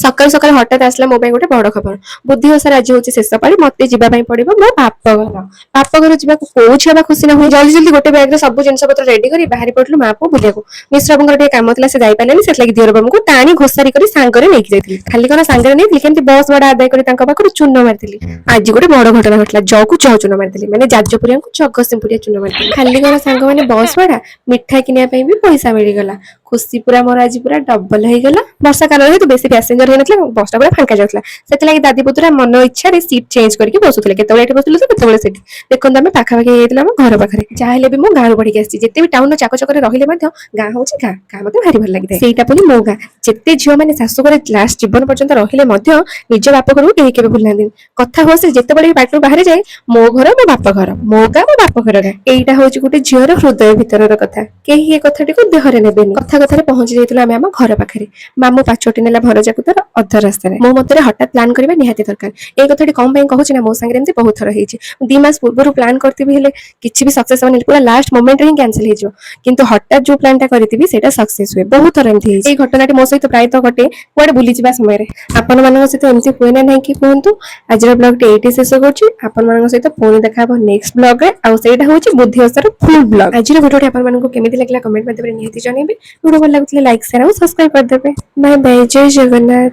ସକାଳୁ ସକାଳୁ ହଠାତ୍ ଆସିଲା ମୋ ପାଇଁ ଗୋଟେ ବଡ ଖବର। ବୁଦ୍ଧି ଓଷାରେ ଆଜି ହଉଛି ଶେଷ ପାଳି। ମତେ ଯିବା ପାଇଁ ପଡିବ ମୋ ବାପ ଘର। ବାପ ଘର ଯିବାକୁ କୋଉ ଝିଅ ବା ଖୁସି ନ ହୁଏ? ଜଲ୍ଦି ଜଲ୍ଦି ଗୋଟେ ବ୍ୟାଗରେ ସବୁ ଜିନିଷ ପତ୍ର ରେଡି କରି ବାହାରି ପଡିଲୁ ମା ପୁଅ ବୁଲିବାକୁ। ମିଶ୍ର ବାବୁଙ୍କର ଟିକେ କାମ ଥିଲା, ସେ ଯାଇପାରିଲେନି। ସେଥିଲାଗି ଦିଅର ବାବୁଙ୍କୁ ଟାଣି ଘୋଷାରି କରି ସାଙ୍ଗରେ ନେଇକି ଯାଇଥିଲି। ଖାଲି କଣ ସାଙ୍ଗରେ ନେଇଥିଲି, କେମିତି ବସ୍ ଭଡା ଆଦାୟ କରି ତାଙ୍କ ପାଖରୁ ଚୂନ ମାରିଥିଲି। ଆଜି ଗୋଟେ ବଡ ଘଟଣା ଘଟିଲା। ଜକୁ ଜ ଚୂନ ମାରିଥିଲି, ମାନେ ଯାଜପୁରିଆଙ୍କୁ ଜଗତସିଂହପୁରିଆ ଚୂନ ମାରିଥିଲି। ଖାଲି କଣ ସାଙ୍ଗମାନେ ବସ୍ ଭଡା, ମିଠା କିଣିବା ପାଇଁ ବି ପଇସା ମିଳିଗଲା। ଖୁସି ପୁରା ମୋର ଆଜି ପୁରା ଡବଲ ହେଇଗଲା। ବର୍ଷା କାରଣ ଯେହେତୁ ବେଶୀ ପ୍ୟାସେଞ୍ଜର ହେଇନଥିଲା, ବସଟା ପୁରା ଫାଙ୍କା ଯାଉଥିଲା। ସେଥିଲାଗି ଦାଦି ପୁତୁରା ମନ ଇଚ୍ଛାରେ ସିଟ୍ ଚେଞ୍ଜ କରିକି ବସୁଥିଲେ। କେତେବେଳେ ଏଠି ବସୁଥିଲେ ତ କେତେବେଳେ ସେଠି। ଦେଖନ୍ତୁ, ଆମେ ପାଖାପାଖି ହେଇଯାଇଥିଲା ଆମ ଘର ପାଖରେ। ଯାହା ହେଲେ ବି ମୁଁ ଗାଁରୁ ବଢିକି ଆସିଛି। ଯେତେ ବି ଟାଉନର ଚାକଚକରେ ରହିଲେ ମଧ୍ୟ ଗାଁ ହଉଛି ଗାଁ। ଗାଁ ମତେ ଭାରି ଭଲ ଲାଗିଥାଏ। ସେଇଟା ପୁଣି ମୋ ଗାଁ। ଯେତେ ଝିଅ ମାନେ ଶାଶୁଘରେ ଲାଷ୍ଟ ଜୀବନ ପର୍ଯ୍ୟନ୍ତ ରହିଲେ ମଧ୍ୟ ନିଜ ବାପ ଘରକୁ କେହି କେବେ ଭୁଲାନ୍ତିନି। କଥା ହୁଅ, ସେ ଯେତେବେଳେ ବି ପାଟିରୁ ବାହାରି ଯାଏ, ମୋ ଘର, ମୋ ବାପ ଘର, ମୋ ଗାଁ, ମୋ ବାପ ଘର ଗାଁ। ଏଇଟା ହଉଛି ଗୋଟେ ଝିଅର ହୃଦୟ ଭିତରର କଥା। କେହି ଏ କଥାଟିକୁ ଦେହରେ ନେବେନି। କଥା କଥାରେ ପହଞ୍ଚି ଯାଇଥିଲୁ ଆମେ ଆମ ଘର ପାଖରେ। ମାମୁଁ ପାଛୋଟି ନେଲା ଭରଜାକୁ ତାର ଅଧ ରାସ୍ତାରେ। ମୋ ମତରେ ହଠାତ୍ ପ୍ଲାନ୍ କରିବା ନିହାତି ଦରକାର। ଏଇ କଥାଟି କଣ ପାଇଁ କହୁଛି ନା, ମୋ ସାଙ୍ଗରେ ଏମିତି ବହୁତ ଥର ହେଇଛି। 2 ମାସ ପୂର୍ବରୁ ପ୍ଲାନ୍ କରିଥିବି, ହେଲେ କିଛି ବି ସକ୍ସେସ୍ ହବନି। ପୁରା ଲାଷ୍ଟ ମୋମେଣ୍ଟରେ ହିଁ କ୍ୟାନସେଲ ହେଇଯିବ। କିନ୍ତୁ ହଠାତ୍ ଯୋଉ ପ୍ଲାନ୍ଟା କରିଥିବି, ସେଇଟା ସକ୍ସେସ୍ ହୁଏ। ବହୁତ ଥର ଏମିତି ହେଇଛି। ଏଇ ଘଟଣାଟି ମୋ ସହିତ ପ୍ରାୟତଃ ଘଟେ କୁଆଡେ ବୁଲିଯିବା ସମୟରେ। ଆପଣମାନଙ୍କ ସହିତ ଏମିତି ହୁଏ ନା ନାହିଁ କି କୁହନ୍ତୁ। ଆଜିର ବ୍ଲଗଟି ଏଇଠି ଶେଷ କରୁଛି। ଆପଣମାନଙ୍କ ସହିତ ପୁଣି ଦେଖା ହବ ନେକ୍ସଟ ବ୍ଲଗରେ, ଆଉ ସେଇଟା ହଉଛି ବୁଦ୍ଧି ଓଷାର ଫୁଲ୍ ବ୍ଲଗ। ଆଜିର ଭିଡିଓଟି ଆପଣମାନଙ୍କୁ କେମିତି ଲାଗିଲା, କମେଣ୍ଟ ମାଧ୍ୟମରେ ନିହାତି ଜଣାଇବେ। ଭିଡିଓ ଭଲ ଲାଗୁଥିଲେ ଲାଇକ୍, ସେୟାର ଆଉ ସବସ୍କ୍ରାଇବ କରିଦେବେ। ବାय ବାୟ, ଜୟ ଜଗନ୍ନାଥ।